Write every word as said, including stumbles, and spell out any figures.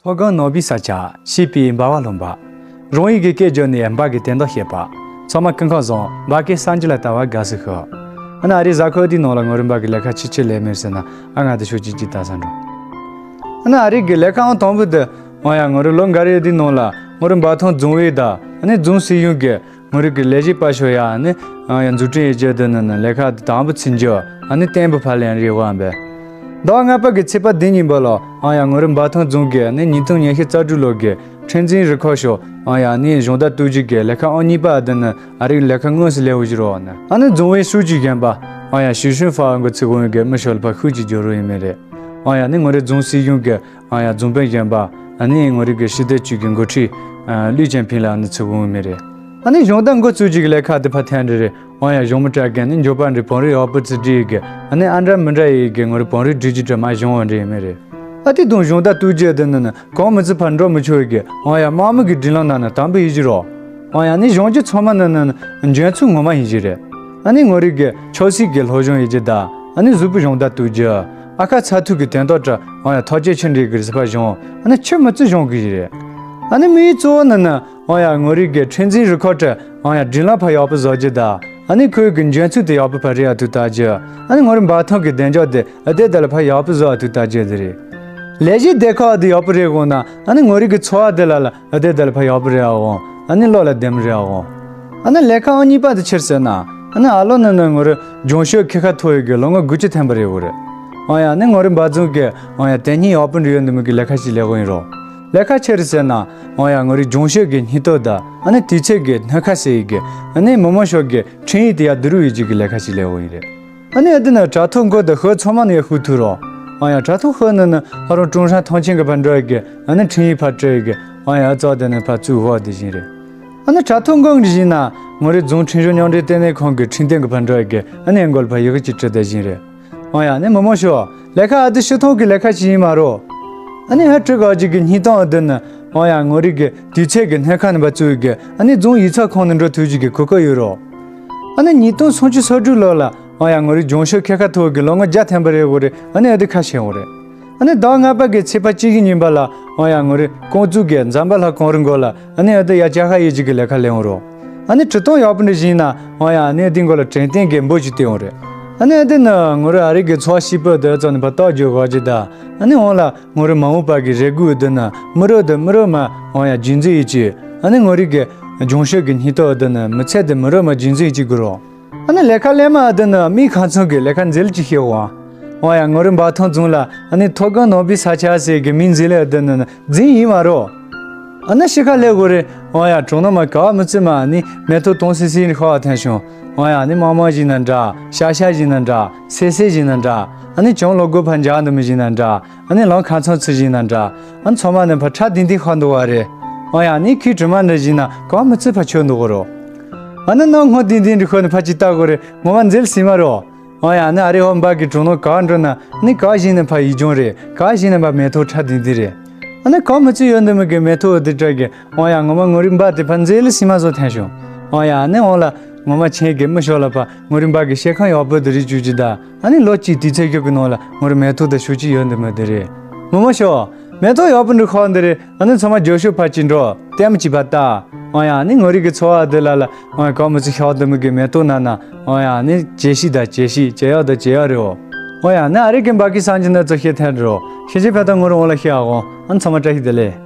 མཐོ་སྒང་ནོར་བུའི་ས་ཆ། ཞེས་པའི་འབའ་བ་ལྷུན་པ། རང་ཡུལ་གྱི་སྐད་བརྗོད་ནས་འབའ་གི་དོན་དག་བཤད་པ། ཚང་མ་སྐུ་ཁམས་བཟང་། འབའ་སྐད་གསར་འགྱུར་ལ་ལྟ་བར་དགའ་བསུ་ཞུ། ཨ་ནི་ཨ་རིའི་གཟའ་འཁོར་འདིའི་ནང་ལ་ངོ་རིས་འབའ་གི་ལས་ཀ་ཅི་ཅི་ལས་མེད་ཟེར་ན། ཨ་ང་དེ་ཤོག་ཅིག་ཅིག་ལྟ་ས་འགྲོ། ཨ་ནི་ཨ་རི་གི་ལས་ཀ་ཨང་དང་པོ་དེ། འོ་ཡ། ངོ་རིས་ལོ་འགའ་རེ་འདིའི་ནང་ལ་ངོ་རིས་འབའ་ཐང་རྫོང་དབུས་དང་། ཨ་ནི་རྫོང་སྲིད་གཞུང་གི་ངོ་རིས་ཀྱི་ལས་གཞི་སྤར་ཤོག་ཡ། ཨ་ནི་ཨང་ཡ་འཛུགས་སྐྲུན་ཡེ་རྒྱུ་དེ་ནི་ནི་ལས་ཀ་དེ་དང་པོ་ཚུན་ཆད། ཨ་ནི་བརྟན་པོ་ཕར་ལེན་རེ་དབང་བས། ཟླ་བ་ལྔ་པ་གི་ཚེས་པ་བདུན་ཉིན་པ་ལ་ཨང་ཡ་ངོ་རིས་འབའ་ཐང་རྫོང་གི་ཨ་ནི་ཉིས་སྟོང་ཉི་ཤུ་རྩ་དྲུག་ལོ་གི་ཁྲིམས་འཛིན་རུ་ཁག་ཤོག་ཨང་ཡ་ཨ་ནི་སྦྱོང་བརྡར་གཏོད་རྒྱུ་གི་ལས་ཀ་ཨང་གཉིས་པ་དེ་ནི་ཨ་རིའི་ལས་ཀ་དངོས་སུ་ལས་འོ་བཞི་རོགས་ནི། ཨ་ནི་རྫོང་བའི་ཧྲུའུ་ཅི་གཞོན་པ་ཨང་ཡ་ཞུ་ཤུན་ཧྥ་འགོ་ཚུགས་འོང་གི་མི་ཤོག་ལ་ཕ་ཤུགས་ཀྱི་སྦྱོར་རོགས་ཡིན་མེད་རེད། ཨང་ཡ་ཨ་ནི་ངོ་རིས་རྫོང་སྲིད་གཞུང་གི་ཨང་ཡ་རྫོང་དཔོན་གཞོན་པ། ཨ་ནི་ངོ་རིས་ཀྱི་ཕྱི་སྡོད་ཅུས་ཀྱི་འགོ་ཁྲིད་ཨ་ལུས་ཅན་ཕིང་ལ་ཨ་ནི་ཚུགས་འོང་མེད་རེད། ཨ་ནི་སྦྱོང་བརྡར་འགོ་བཙུགས་རྒྱུ་གི་ལས་ཀ་དེ་ཕར་འཐེན་རེ་རེད། ཨང་ཡ་གཞོན་མི་དྲག་གི་ཨ་ནི་འགྱོད་པ་འདྲ་བོང་རིགས་ཡག་པོ་ཚུ་སྒྲིག་གི། ཨ་ནི་ཨ་འདྲ་མི་འདྲ་ཡི་གི་ངོ་རིས་བོང་རིགས་སྒྲིག་རྒྱུ་དྲ་མ་གཞུང་བ་འདྲ་ཡི་མེད་རེད། ཨ་དེ་དུང་སྦྱོང་བརྡར་གཏོད་རྒྱུ་དེ་ནི་ནི་གང་མི་ཚུགས་ཕར་འགྲོ་མི་ཆོག་གི། ཨང་ཡ་དམག་མི་གི་སྒྲིག་ལམ་ནང་ནི་དམ་པོ་ཡི་གི་རོགས། ཨང་ཡ་ཨ་ནི་གཞུང་རྒྱུ་ཚང་མ་ནི་ནི་ནི་འཇོན་ཚུལ་ངོ་མ་ཡི་གི་རེད། ཨ་ནི་ངོ་རིས་གི་ཆབ་སྲིད་གི་སློབ་སྦྱོང་ཡི་གི་ད་ཨ་ནི་གཟུགས་པོ་སྦྱོང་བརྡར་གཏོད་རྒྱུ། ཨ་ཁ་ཚ་ཐུག་གི་དོན་དག་དྲ་ཨང་ཡ་ཐག་གཅོད་ཆི་འདྲ་གི་རེད་ཟེར་ཕར་གཞུང་། ཨ་ནི་ཆི་མི་ཚུགས་གཞུང་གི་ཡི་རེད། ཨ་ནི་དམིགས་ཡུལ་གཙོ་བོ་ནི་ནི་ཨང་ཡ་ངོ་རིས་གི་ཁྲིམས་འཛིན་རུ་ཁག་དྲ་ཨང་ཡ་སྒྲིག་ལམ་ཕར་ཡག་པོ་བཟོ་རྒྱུ་ད། ཨ་ནི་ཁོའི་གི་འཇོན་ཚུལ་དེ་ཡག་པོ་ཕར་རེ་ཡ་ཐུག་ལྟ་རྒྱུ། ཨ་ནི་ངོ་རིས་འབའ་ཐང་གི་བདེ་འཇགས་དེ་ཨ་དེ་ད་ལ་ཕར་ཡག་པོ་བཟོ་ཡ་ཐུག་ལྟ་རྒྱུ་དེ་རེད། ལས་གཞི་སྡེ་ཁག་དེ་ཡག་པོ་རེ་དགོས་ན། ཨ་ནི་ངོ་རིས་གི་འཚོ་བ་དེ་ལ་ལ་ཨ་དེ་ད་ལ་ཕར་ཡག་པོ་རེ་ཡ་འོང་། ཨ་ནི་བློ་ལ་བདེ་མོ་རེ་ཡ་འོང་། ཨ་ནི་ལས་ཀ་ཨང་གཉིས་པ་དེ་ཕྱིར་ཟེར་ན། ཨ་ནི་ཨ་ལོ་ནི་ནི་ངོ་རིས་སྦྱོང་ཤོག་ཁེ་ཁ་མཐོ་ཡི་གི་ལོ་ངོ་དགུ་བཅུ་ཐམ་པ་རེ་དགོས་རེད། ཨང་ཡ་ཨ་ནི་ངོ་རིས་འབའ་རྫོང་གི་ཨང་ཡ་དེ་སྙིང་ཡག་པོ་འདྲ་ཡོད་འདི་མོ་གི་ལས་ཀ་ཞིག་ལས་དགོས་ཡིན་རོགས། ལས་ཀ་ཕྱིར་ཟེར་ན། ཨང་ཡ་ངོ་རིས་སྦྱོང་ཤོག་གི་སྙིང་སྟོབས་དང་། ཨ་ནི་དུས་ཚོད་ཀྱི་སྣོད་ཁ་ཟེར་ཡི་གི། ཨ་ནི་མི་མང་ཤོག་གི་ཁྲིམས་ཡིག་དེ་ཡ་བསྡུ་རུབ་ཡི་གི་ལས་ཀ་ཞིག་ལས་དགོས་ཡིན་རེད། ཨ་ནི་ཨ་དེ་ནི་དྲ་ཐོག་འགོ་དང་ཤོག་ཚང་མ་ནས་ཤུགས་ཐུག་རོགས། ཨང་ཡ་དྲ་ཐོག་ཤོག་ནི་ནི་ཧ་རུང་ཀྲུང་ཧྲན་ཐང་ཆེན་གི་ཕར་འགྲོ་ཡི་གི། ཨ་ནི་ཁྲིམས་ཡིག་ཕར་སྤྲད་ཡི་གི། ཨང་ཡ་ཨ་ཙོག་དེ་ནི་ཕར་བཙུགས་ཧོག་དེ་བཞིན་རེད། ཨ་ནི་དྲ་ཐོག་འགོ་འདི་བཞིན་ན་ངོ་རིས་རྫོང་ཁྲིམས་གཞུང་མཉམ་འབྲེལ་ལྟེ་གནས་ཁང་གི་ཁྲིམས་དོན་གི་ཕར་འགྲོ་ཡི་གི། ཨ་ནི་ཨེ་འགོལ་ཕར་ཡི་གེ་ཅིག་བྲི་དེ་བཞིན་རེད། ཨང་ཡ་ཨ་ནི་མི་མང་ཤོག་ལས་ཀ་ཨ་དེ་ཕྱི་ཐོང་གི་ལས་ཀ་ཞིག་ཡིན་མ་རོགས། ཨ་ནི་ཧ་ཀྲི་ག་ཅིག་གི་སྙིང་སྟོབས་ཨ་དེ་ནི། ཨང་ཡ་ངོ་རིས་གི་དུས་ཚོད་ཀྱི་སྣོད་ཁ་ནས་ཕར་བཙུགས་ཡི་གི། ཨ་ནི་རྫོང་ཡིག་ཚགས་ཁང་ནས་འགྲོ་ཐུབ་རྒྱུ་གི་གོ་སྐབས་ཡོད་རོགས། ཨ་ནི་ཉིས་སྟོང་སུམ་ཅུ་སོ་དྲུག་ལོ་ལ། ཨང་ཡ་ངོ་རིས་སྦྱོང་ཤོག་ཁེ་ཁ་མཐོ་གི་ལོ་ངོ་བརྒྱ་ཐམ་པ་རེ་དགོས་རེད། ཨ་ནི་ཨ་དེ་ཁ་ཕྱེ་འོང་རེད། ཨ་ནི་ཟླ་བ་ལྔ་པ་གི་ཚེས་པ་གཅིག་གི་ཉིན་པ་ལ། ཨང་ཡ་ངོ་རིས་ཀོང་ཙུའུ་གི་ཛམ་བྷ་ལ་གངས་རི་མགོ་ལ། ཨ་ནི་ཨ་དེ་ཡ་ཅ་ཁ་ཡི་ཅིག་གི་ལས་ཀ་ལས་འོང་རོགས། ཨ་ནི་བྲི་སྟངས་ཡག་པོ་འདྲ་བཞིན་ན། ཨང་ཡ་ཨ་ནི་ཨ་དེ་མགོ་ལ་དྲན་རྟེན་གི་འབོད་ཅིག་བཏེགས་འོང་རེད། ཨ་ནི་ཨ་དེ་ནི་ངོ་རིས་ཨ་རི་གི་འཚོ་བ་སྐྱིད་པོ་དེ་ཚོ་ནི་ཕར་རྟགས་བརྗོད་དགོས་ཀྱི་ད། ཨ་ནི་འོང་ལ་ངོ་རིས་མ་འོངས་པ་གི་རེ་སྒུག་དེ་ནི་མི་རབས་དང་མི་རབས་མ། ཨང་ཡ་རྒྱུན་འཛིན་ཡི་ཅིག། ཨ་ནི་ངོ་རིས་གི་སྦྱོང་ཤོག་གི་སྙིང་སྟོབས་དེ་ནི་མི་ཚེ་དེ་མི་རབས་མ་རྒྱུན་འཛིན་ཡི་ཅིག་དགོས་རོགས། ཨ་ནི་ལས་ཀ་ལས་མ་ཨ་དེ་ནི་མི་ཁ་ཚང་གི་ལས་ཀ་འཛིན་ལ་ཅིག་ཤེས་འོང་། ཨང་ཡ་ངོ་རིས་འབའ་ཐང་རྫོང་ལ་ཨ་ནི་མཐོ་སྒང་ནོར་བུའི་ས་ཆ་ཟེར་གི་མིང་འཛིན་ལས་ཨ་དེ་ནི་འཛིན་ཡིན་མ་རོགས། ཨ་ནི་ཕྱི་ཁ་ལས་དགོས་རེད། ཨང་ཡ་གྲོང་ནང་མ་ག་བ་མི་ཚེ་མ་ཨ་ནི་མེ་ཏོག་དྭངས་སིང་སིང་ཤོར་བ་ཐོན་བྱུང་། ཨང་ཡ་ཨ་ནི་དམར་དམར་ཞིག་ན་འདྲ། ཤ་ཤ་ཞིག་ན་འདྲ། སེར་སེར་ཞིག་ན་འདྲ། ཨ་ནི་གྱང་ལོག་སྒོ་ཕར་འཇགས་འདུག་མི་ཞིག་ན་འདྲ། ཨ་ནི་ལམ་ཁ་ཚང་ཚུ་ཞིག་ན་འདྲ། ཨ་ནི་ཚང་མ་ནི་ཕར་ཁྲ་ལྡིང་ལྡིང་ཤོར་འདུག་བ་རེད། ཨང་ཡ་ཨ་ནི་ཁོའི་དྲི་མ་འདྲ་ཞིག་ན་ག་བ་མི་ཚེ་ཕར་ཆོད་འདུག་གོ་རོགས། ཨ་ནི་ནང་སྔོ་ལྡིང་ལྡིང་འདྲ་ཤོར་ནི་ཕར་ཅིག་ལྟ་དགོས་རེད། ངོ་མ་འཛིན་ལ་སྲིད་མ་རོགས། ཨང་ཡ་ཨ་ནི་ཨ་རི་ཧོ་འབའ་གི་གྲོང་ནང་ག་བ་འགྲོ་ན་ནི་ག་བཞིན་ནི་ཕར་ཡིག་ལྗོངས་རེད། ག་བཞིན་ནི་ཕར་མེ་ཏོག་ཁྲ་ལྡིང་ལྡིང་རེད། ཨ་ནི་ག་མི་ཚུགས་ཡོད་འདི་མི་གི་མེ་ཏོག་འདི་འདྲ་གི། ཨང་ཡ་ངོ་མ་ངོ་རིས་འབའ་དེ་ཕར་འཛིན་ལ་སྲིད་མ་བཟོ་ཐན་བྱུང་། ཨང་ཡ་ཨ་ནི་འོང་ལ་ངོ་མ་ཆེན་གི་མི་ཤོག་ལ་ཕར་ངོ་རིས་འབའ་གི་ཤེལ་ཁང་ཡག་པོ་འདི་རིག་བཅུག་ཅི་ད། ཨ་ནི་ལོ་གཅིག་དུས་ཚོད་ཤོག་གི་ནང་ལ་ངོ་རིས་མེ་ཏོག་དང་ཤོག་ཅིག་ཡོད་འདི་མི་འདི་རེད། མི་མ་ཤོག་མེ་ཏོག་ཡག་པོ་འདི་ཤོག་འདི་རེད། ཨ་ནི་ཚང་མ་རྒྱུག་ཤོག་ཕར་ཅིག་འགྲོ། ལྟད་མོ་ཅིག་ཕར་ལྟ། ཨང་ཡ་ཨ་ནི་ངོ་རིས་གི་འཚོ་བ་འདི་ལ་ལ། ཨང་ཡ་ག་མི་ཚུགས་ཤོག་འདི་མི་གི་མེ་ཏོག་ན་ན། ཨང་ཡ་ཨ་ནི་ཇེ་ཤི་དང་ཇེ་ཤི་ཇེ་ཡག་དང་ཇེ་ཡག་རེད་འོ། ཨང་ཡ་ཨ་ནི་ཨ་རི་གི་འབའ་གི་སང་ཅི་ན་ཚོ་ཤེས་ཐན་རོ། ཤེས་ཅི་ཕེ་ཏང་ངོ་རི་འོང་ལ་ཤེས་ཨ་འོང་། ཨ་ནི་ཚང་མ་བཀྲ་ཤིས་བདེ་ལེགས།